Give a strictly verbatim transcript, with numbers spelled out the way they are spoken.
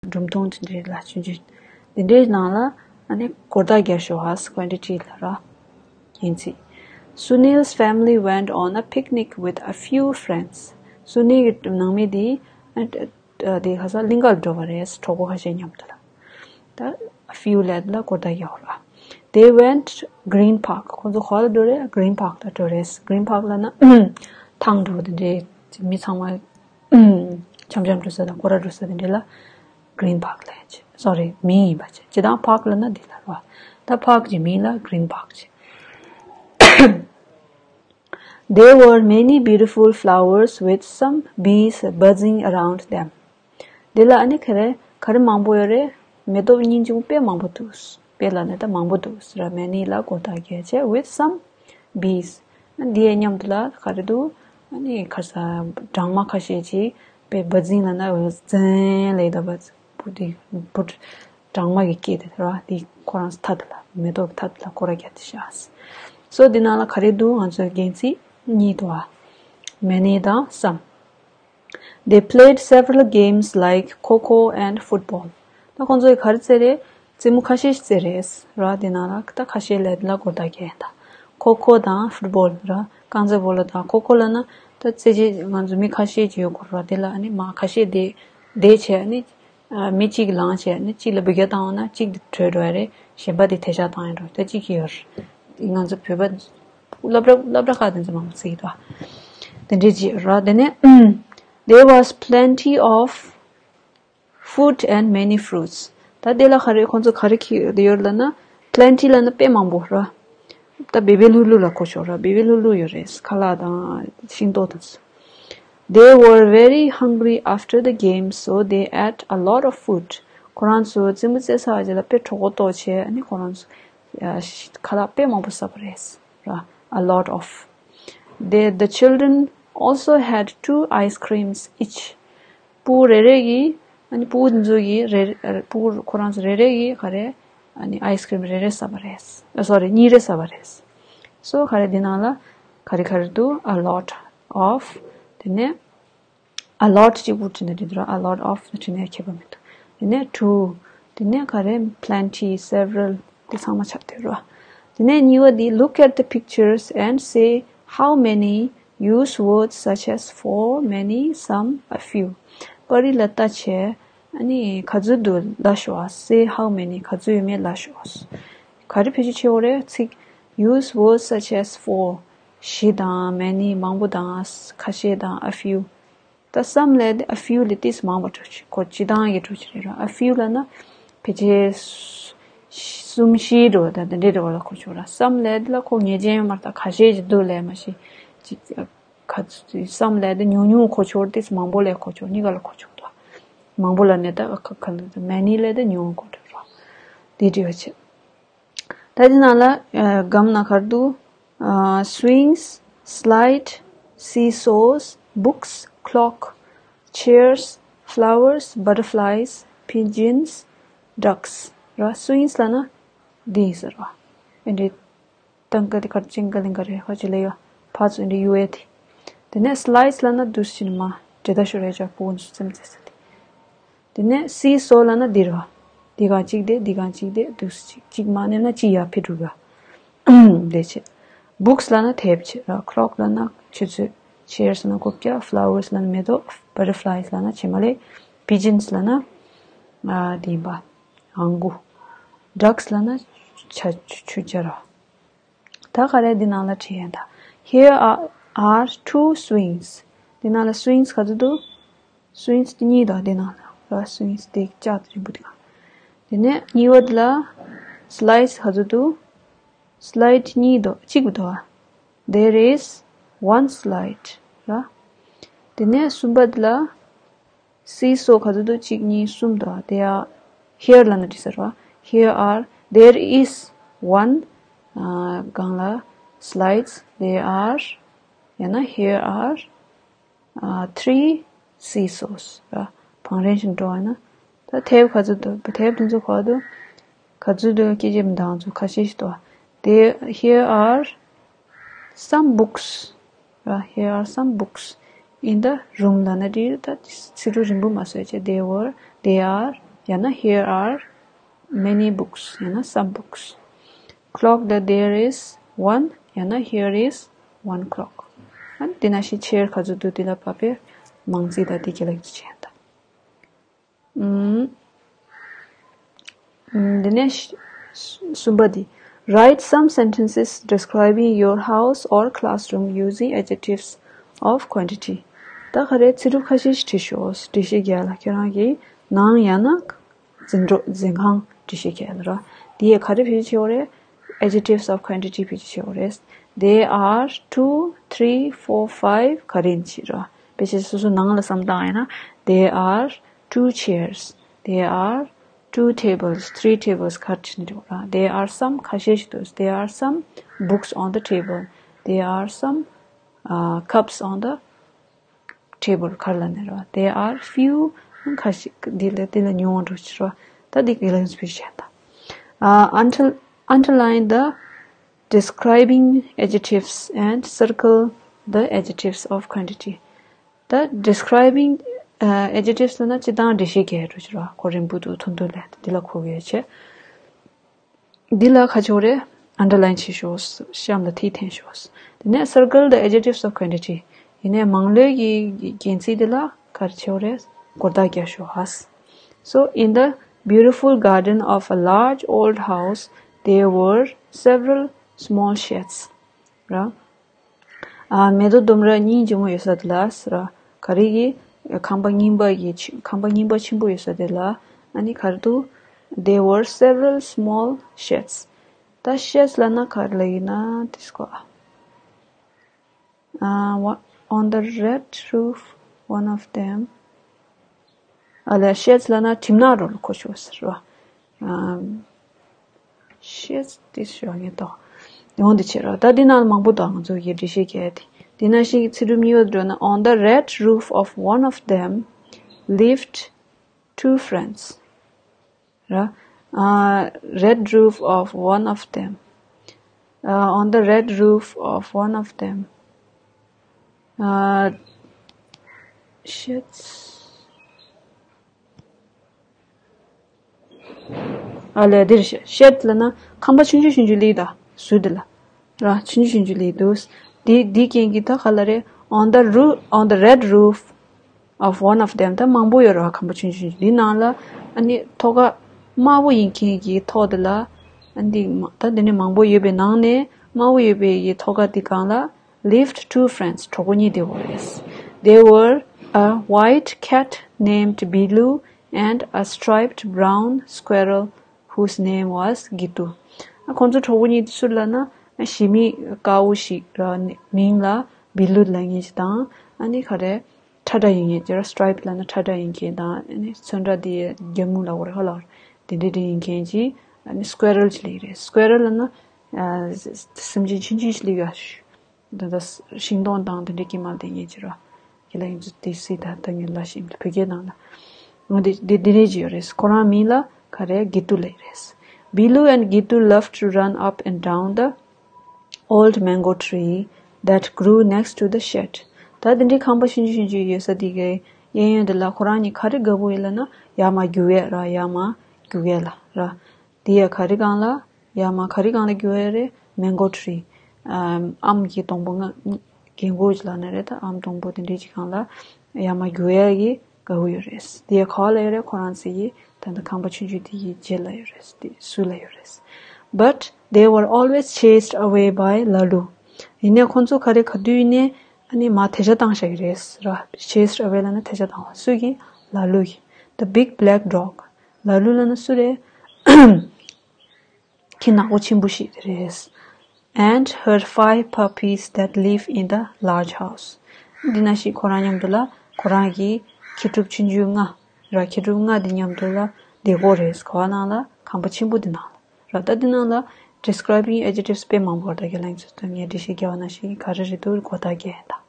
སྒྲུང་ཐུང་དེ་འདྲའི་ལ་ཆུང་ཆུང་དེ་འདྲའི་ནང་ལ་ཨ་ནི་སྒོར་རྟགས་བརྒྱབ་ཤོག་ཨ། Quantity ལ་ར། ཡིན་ཚིག Sunil's family went on a picnic with a few friends. སུ་ནིལ་གྱི་ནང་མི་དེ་ཨ་དེ་ཁ་སང་གླིང་གར་འགྲོ་བ་རེད། གྲོགས་པོ་ཁ་ཤས་མཉམ་དུ་ལ། ད་a few ལབ་ལ་སྒོར་རྟགས་བརྒྱབ་ར། They went Green Park. ཁོང་ཚོ་ག་ལ་འགྲོ་རེད། Green Park ལ་འགྲོ་རེད། Green Park ལབ་ན་ཐང་འགྲོ་དེ་འདྲའི་མི་ཚང་མ་འཆམ་འཆམ་འགྲོ་ས་དང་སྐོར་ར་འགྲོ་ས་དེ་འདྲ་ལ་Green Park ལབ་ཡ་ཅིག Sorry, མིང་ཡིན་པ་ཅིག་སྤྱིར་བཏང་park ལབ་ན་འདི་ལ་རེད་བ། ད་park གི་མིང་ལ་Green Park ཅིག There were many beautiful flowers with some bees buzzing around them. འདི་ལ་ཨ་ནི་ག་རེ་ག་རེ་མང་པོ་ཡོད་རེད། མེ་ཏོག་སྙིང་རྗེ་པོ་དཔེ་མང་པོ་འདུག་དཔེ་ལབ་ན་ད་མང་པོ་འདུག་ར། Many ལ་སྒོར་རྟགས་བརྒྱབ་བྱས། With some bees. འདི་ཡི་མཉམ་དུ་ལ་ག་རེ་འདུག་ཨ་ནི་ཁ་སང་སྦྲང་མ་ཁ་ཤས་ཅིག་དཔེ་buzzing ལབ་ན་འོ་ཛན་ལབ་ཡོད་པ། བུ་དེ་བུ་སྦྲང་མ་གི་སྐད་དེ་ར། དེ་ཁོ་རང་ཚོ་མཐའ་དེ་ལ་མེ་ཏོག་གི་མཐའ་དེ་ལ་སྐོར་ར་རྒྱག་དེ་ཤག So འདི་ནང་ལ་ག་རེ་འདུག་ང་ཚོའི་འགན་ཚིག་གཉིས་འདུག་ཨ། Many དང་some. They played several games like Kho-Kho and football. ད་ཁོང་ཚོས་ག་རེ་རྩེ་རེད། རྩེད་མོ་ཁ་ཤས་ཤིག་རྩེ་རེད་ར། དེ་ནང་ལ་ད་ཁ་ཤས་ལ་དེ་ལ་སྒོར་རྟགས་བརྒྱབ་ཡིན་ད། Kho-Kho དང་football ར། རྐང་རྩེད་སྤོ་ལོ་དང་། Kho-Kho ལབ་ན་ད་རྩེད་ཆས་ང་ཚོ་མི་ཁ་ཤས་ཅིག་ཡོད་དགོས་ར། དེ་ལ་ཨ་ནི་མ་ཁ་ཤས་བསྡད་བསྡད་བྱས་ཨ་ནི་མི་གཅིག་ལངས་བྱས་ཨ་ནི་གཅིག་ལ་འབུད་རྒྱག་བཏང་བ་ན་གཅིག་དེ་བྲོས་འགྲོ་ཡ་རེད། གཞན་པ་དེ་དེད་ཤག་བཏང་ཡ་འགྲོ་ད་གཅིག་གི་ཡོད་རེད། ང་ཚོ་བོད་པ་སློབ་གྲྭ་སློབ་གྲྭ་ཁག་དེ་ཚོ་མང་པོ་རྩེ་གི་འདུག་ཨ། དེ་འདྲས་ཅིག་ར། དེ་ནས་There was plenty of food and many fruits. ད་དེ་ལ་ག་རེ་ཁོང་ཚོ་ག་རེ་ཁྱེར་ཡོད་ལབ་ན། Plenty ལབ་ན་དཔེ་མང་པོ་ར། ད་བེ་བེ་ལྷུག་ལྷུག་ལ་གོ་ཆོག་ར། བེ་བེ་ལྷུག་ལྷུག་ཡོད་རེད། ཁ་ལག་དང་ཤིང་ཏོག་དང་། They were very hungry after the game, so they ate a lot of food. ཁོ་རང་ཚོ་རྩེད་མོ་རྩེ་ཚར་རྗེས་ལ་དཔེ་གྲོད་ཁོག་ལྟོགས་བྱས་ཨ་ནི་ཁོ་རང་ཚོ་ཁ་ལག་དཔེ་མང་པོ་ཟ་བ་རེད་ར། A lot of. They, the children also had two ice creams each. ཕྲུ་གུ་རེ་རེ་གིས་ཨ་ནི་ཕྲུ་གུ་འདི་ཚོ་གིས་རེ་རེ་ཕྲུ་གུ་ཁོ་རང་ཚོ་རེ་རེ་གིས་ག་རེ་ཨ་ནི་ice cream རེ་རེ་ཟ་བ་རེད། ཨ་sorry གཉིས་རེ་ཟ་བ་རེད། So ག་རེ་འདི་ནང་ལ་ག་རེ་ག་རེ་འདུག a lot of དེ་ནས་a lot གཅིག་པུ་བྲིས་ན་འགྲིག་འདུག a lot of བྲིས་ན་ཁྱད་པར་མི་འདུག་དེ་ནས་two དེ་ནས་ག་རེ་plenty several དེ་ཚང་མ་ཆགས་བསྡད་རོ། དེ་ནས་གཉིས་པ་འདི look at the pictures and say how many use words such as for, many, some, a few. པར་རིས་ལ་ལྟ་བྱས་ཨ་ནི་ག་ཚོད་འདུག་ལབ་ཤོག་ཨ། Say how many ག་ཚོད་ཡོད་མེད་ལབ་ཤོག་ག་རེ་བེད་སྤྱོད་བྱེད་དགོས་རེད། ཚིག use words such as for བཞི་དང་many མང་པོ་དང་ཁ་ཤས་དང་a few ད་some ལས་དེ་a few ལས་ཏིས་མང་པོ་འགྲོ་ཆེ། ཁོ་སྤྱི་བཏང་གི་འགྲོ་ཆེ་རེད་ར། a few ལབ་ན་ཕལ་ཆེར་གསུམ་བཞི་འགྲོ་ད་དེ་འདྲའི་འགྲོ་བ་ལ་གོ་ཆོག་ར། some ལས་དེ་ལ་ཁོ་ངེས་ཅན་ཡོད་མ་རེད། ད་ཁ་ཤས་ཅིག་འདུག་ལས་མ་ཤེས་ཅིག་ཁ་some ལས་དེ་ཉུང་ཉུང་གོ་ཆོག་ཏིས་མང་པོ་ལས་གོ་ཆོག་གཉིས་ཀ་ལ་གོ་ཆོག་ད་མང་པོ་ལབ་ནས་ད་ཁ་ཁ་ལ་many ལས་དེ་ཉུང་གོ་འགྲོ་ར། དེ་འདྲ་བ་ཆེ། ད་དེ་ནང་ལ་སྒམ་ནང་ག་རེ་འདུག swings, slide, seesaws, books, clock, chairs, flowers, butterflies, pigeons, ducks ར། swings ལབ་ན་འདི་ཟེར་བ། ཨེ་འདྲི་ཏང་ཀ་དེ་གར་ཅིང་ཀ་ལིང་ཀ་རེ་ཧ་ཅི་ལེ་ཡོ་ཕ་ཚོ་ཨེ་འདྲི་ཡུ་ཨེ་དེ། དེ་ནས་slides ལབ་ན་འདུག་སེ་ཕྱིན་མ་འདྲེ་ད་ཤོ་རེ་ཅག་ཕུ་ཀུན་སུ་ཙམ་ཙེ་ས་དེ། དེ་ནས་see saw ལབ་ན་འདི་རེད་བ། འདི་གང་གཅིག་དེ་འདི་གང་གཅིག་དེ་འདུག་སེ་གཅིག་གཅིག་མ་ནེམ་ན་གཅིག་ཡར་ཕེབས་འགྲོ་གི་བ། དེ་བྱས། books ལབ་ན་དེབ་བྱས་ར། clock ལབ་ན་ཆུ་ཚོད། chairs ལབ་ན་རྐུབ་བཀྱག flowers ལབ་ན་མེ་ཏོག butterflies ལབ་ན་བྱེ་མ་ལེབ། pigeons ལབ་ན་ཨ་དེ་ཡིན་པ། ཨང་གུ། ducks ལབ་ན་ཆ་ཆུ་ཆུ་བྱ་ར། ད་ག་རེ་འདི་ནང་ལ་བྲིས་ཡིན་ད། Here are, are two swings. འདི་ནང་ལ་swings ག་ཚོད་འདུག swings དེ་གཉིས་དང་འདི་ནང་ལ་ར། swings དེ་ལྕགས་དེ་རིང་པོ་དེ་ག་དེ་ནས་གཉིས་པ་དེ་ལ་slides ག་ཚོད་འདུག slide གཉིས་འདུག་གཅིག་པུ་འདུག There is one slide ར། དེ་ནས་གསུམ་པ་དེ་ལ see saw ག་ཚོད་འདུག་གཅིག་གཉིས་གསུམ་དང་དེ་ཡང་here ལབ་ན་འགྲིག་ས་རེད་བ། Here are, there is one སྒང་ལ་slides, there are ཡང་ན་here are three see saws ར། བང་རིམ་བཞིན་འགྲོ་བ་ན་ད་དེབ་ག་ཚོད་འདུག་དེབ་དེ་ཚོ་ག་འདུག་ག་ཚོད་འདུག་སྐད་ཆ་མི་འདང་ཚོ་ཁ་ཤས་ཤིག་འདུག There, here are some books ར། Here are some books in the room ལབ་ན་འགྲིག་ད་ཚིག་འབྲུ་རིང་པོ་མ་བཟོས་བྱས། There were, there are ཡང་ན here are many books ཡང་ན some books. Clock ད་there is one ཡང་ན here is one clock. ཨ་ནི་དེ་ནང་བཞིན་chair ག་ཚོད་འདུག་དེ་ལ་བབས་པའི་མིང་ཚིག་དང་དེ་ག་ལ་ཡོད་ཚུལ་བྱས་ཡིན་ད། ཨུམ། ཨུམ། དེ་ནས་གསུམ་པ་དེ། Write some sentences describing your house or classroom using adjectives of quantity. ད་ག་རེ་ཚིག་གྲུབ་ཁ་ཤས་ཤིག་བྲིས་ཤོག་འགྲེལ་བཤད་རྒྱག་ལ་ཁྱེད་རང་གི་ནང་ཡང་ན་འཛིན་གྲོགས་འཛིན་ཁང་འགྲེལ་བཤད་རྒྱག་ལ་ར། དེ་ཡས་ག་རེ་བེད་སྤྱོད་བྱེད་དགོས་རེད། Adjectives of quantity བེད་སྤྱོད་བྱེད་དགོས་རེད། There are two, three, four, five ག་རེ་ཡིན་ཞེས་ར། དཔེ་ཆ་སོ་སོ་ནང་ལ་བསམ་བཏང་ཡིན་ན། There are two chairs. There are two tables, three tables ག་རེ་བྱས་ནས་འགྲིག་ར། There are some ཁ་ཤས་ཤིག་འདུག There are some books on the table. There are some uh, cups on the table ག་རེ་ལབ་ནས་ར། There are few ཁ་ཤས་འདི་ལ་འདི་ལ་ཉུང་བ་འགྲོ་ཕྱིར་ར། ད་འདི་གི་ལན་སྤེལ་བྱས་ད། Uh, until, underline the describing adjectives and circle the adjectives of quantity. ད་describing uh, adjectives ལབ་ན་སྤྱིར་བཏང་འགྲེལ་བཤད་རྒྱག་ཡ་འགྲོ་ཕྱིར་ར། ཁོ་རིང་པོ་འདུག་ཐུང་ཐུང་ལབ་འདི་ལ་གོ་དགོས་ཡ་བྱས། འདི་ལ་ག་ཅིག་རེད། underline བྱེད་ཤོག་གཤམ་ལ་ཐིག་འཐེན་ཤོག་དེ་ནས་circle the adjectives of quantity. ཡིན་ནའི་མང་ལོས་ཀྱི་རྒྱན་ཚིག་འདི་ལ་ག་རེ་བྱེད་རེད། སྒོར་རྟགས་རྒྱག་ཤོག་ཨ། So in the beautiful garden of a large old house there were several small sheds. ར། ཨ། མེ་ཏོག་ལྡུམ་ར་སྙིང་རྗེ་མོ་ཡོད་ས་དེ་ལ་ཟེར་ར། ག་རེ་གི་ཁང་པ་རྙིང་པ་གི་ཆེ་ཁང་པ་རྙིང་པ་ཆེན་པོ་ཡོད་ས་དེ་ལ་ཨ་ནི་ག་རེ་འདུག There were several small sheds. ད་sheds ལབ་ན་ག་རེ་ལབ་ཡིན་ན་དེ་སྐོར། ཨ། on the red roof one of them. ཨ་ལས་sheds ལབ་ན་གྲིབ་ནག་རོ་ལ་གོ་ཆོག་ཟེར་བ། ཨམ། sheds དེ་ཞོག་ངེས་ཏོ། འོང་དེ་བྱེད་རོགས། ད་འདི་ནང་མང་པོ་འདུག་ང་ཚོ་གི་འགྲེལ་བཤད་རྒྱག་དེ། འདི་ནང་བཞིན་གྱི་ཚིག་གྲུབ་གཉིས་པ་འགྲོ་ན། On the red roof of one of them lived two friends. ར། ཨ། red roof of one of them. Uh, on the red roof of one of them. Uh, sheds. ཨ་ལས་འདིར་ཤེད་ལབ་ན་ཁང་པ་ཆུང་ཆུང་ཆུང་ཆུང་ལི་ད་ཟུར་འདི་ལ་ར། ཆུང་ཆུང་ཆུང་ཆུང་ལི་འདུག་འདི་འདི་རྐྱེན་གྱིས་ད་ག་ལ་རེད། On the roof, on the red roof of one of them. ད་མང་པོ་ཡོད་ར། ཁང་པ་ཆུང་ཆུང་ཆུང་འདི་ནང་ལ་ཨ་ནི་ཐོག་ཁ་དམར་པོ་ཡིན་མཁན་གྱི་ཐོག་འདི་ལ་ཨ་འདི་ད་འདི་ནི་མང་པོ་ཡོད་པའི་ནང་ནས་དམར་པོ་ཡོད་པའི་གི་ཐོག་ཁ་འདི་སྒང་ལ lived two friends. གྲོགས་པོ་གཉིས་བསྡད་ཡོད་རེད། They were a white cat named Bilu and a striped brown squirrel whose name was Gitu. ཨ་ཁོང་ཚོ་གྲོགས་པོ་གཉིས་དེ་སུ་ལབ་ན་ཨ་ཞི་མི་དཀར་པོ་ཞིག་ར། མིང་ལ་བི་ལུ་ལབ་མཁན་ཞིག་དང་། ཨ་ནི་ག་རེ་ཁྲ་ཁྲ་ཡིན་མཁན་ཅིག་ར། སི་ཊི་རའིབ་ལབ་ན་ཁྲ་ཁྲ་ཡིན་མཁན་དང་། ཨ་ནི་ཚོན་ཁྲ་དེ་རྒྱ་སྨུག་ལ་འོ་རེ་ཧ་ལ་དེ་འདྲ་དེ་ཡིན་མཁན་ཅིག་ཨ་ནི་སི་ཀུའི་རལ་ཅིག་ལབ་ཀྱི་རེད། སི་ཀུའི་རལ་ལབ་ན་ཨ་སེམས་ཅན་ཆུང་ཆུང་ཞིག་ལབ་ཡ། ད་ལྟ་ཤིང་སྡོང་དང་དེ་འདྲའི་དཀྱིལ་མ་ལ་བསྡད་མཁན་ཅིག་ར། ཁྱེད་ལ་ཡིན་ཚུལ་དེ་སྲིད་ད་ལྟ་ངས་ལ་ཞིག་བོད་སྐད་ནང་ལ། འོ་དེ་དེ་དེ་རེད་ཅིག་ཡོད་རེད། ཁོ་རང་མིང་ལ་ག་རེ་གི་ཏུ་ལབ་རེད། Bilu and Gitu loved to run up and down the old mango tree that grew next to the shed. ད་དེ་འདྲའི་ཁང་པ་ཆུང་ཆུང་ཆུང་ཆུང་ཡོད་ས་དེ་གའི་གཡས་གཡོན་དེ་ལ་ཁོ་རང་གཉིས་ག་རེ་དགའ་པོ་ཡོད་ལབ་ན་ཡར་མར་རྒྱུག་ཡས་ར། ཡར་མར་རྒྱུག་ཡས་ལ་ར། དེ་ཡ་ག་རེ་སྒང་ལ། ཡར་མར་ག་རེ་སྒང་ལ་རྒྱུག་ཡས་རེད། མེང་གོ་ཊི་རི། ཨམ་གྱི་སྡོང་པོ་ལྔ། རྒན་གོག་ཅིག་ལབ་ན་རེད། ད་ཨམ་སྡོང་པོ་དེ་འདྲའི་ཅིག་སྒང་ལ་ཡར་མར་རྒྱུག་ཡས་ཀྱི་དགའ་པོ་ཡོད་རེད། དེ་ཡ་ག་པར་ལ་ཡོད་རེད། ཁོ་རང་ཚོ་གི་ད་ལྟ་ཁང་པ་ཆུང་ཆུང་དེ་གི་རྗེས་ལ་ཡོད་རེད། དེ་ཟུར་ལ་ཡོད་རེད། But they were always chased away by Lalu. ཡིན་ནའི་ཁོང་ཚོ་ག་རེ་ག་དུས་ཡིན་ནའི་ཨ་ནི་མར་དེད་ཆ་བཏང་བཞག་གི་རེད་ར། Chased away ལབ་ན་དེད་ཆ་བཏང་བ། སུ་གིས། ལ་ལུ་གིས། The big black dog. ལ་ལུ་ལབ་ན་སུ་རེད། ཁྱི་ནག་པོ་ཆེན་པོ་ཞིག་དེ་རེད། And her five puppies that live in the large house. འདི་ན་ཞིག་ཁོ་རང་མཉམ་དུ་ལ་ཁོ་རང་གི་ཁྱི་ཕྲུག་ཆུང་ཆུང་ལྔ་ར། ཁྱི་ཕྲུག་ལྔ་འདི་མཉམ་དུ་ལ་བསྡད་ཡོད་རེད། ག་པ་ནང་ལ། ཁང་པ་ཆེན་པོ་འདི་ནང་ལ་ར། ད་འདི་ནང་ལ་describing adjectives དཔེ་མང་པོ་ད་ག་ལ་ཡིན་ཚུལ་ད་ངས་འགྲེལ་བཤད་རྒྱག་པ་ནང་བཞིན་ག་རེ་རེད་འདུག་སྒོར་རྟགས་རྒྱག་ཡིན་ད།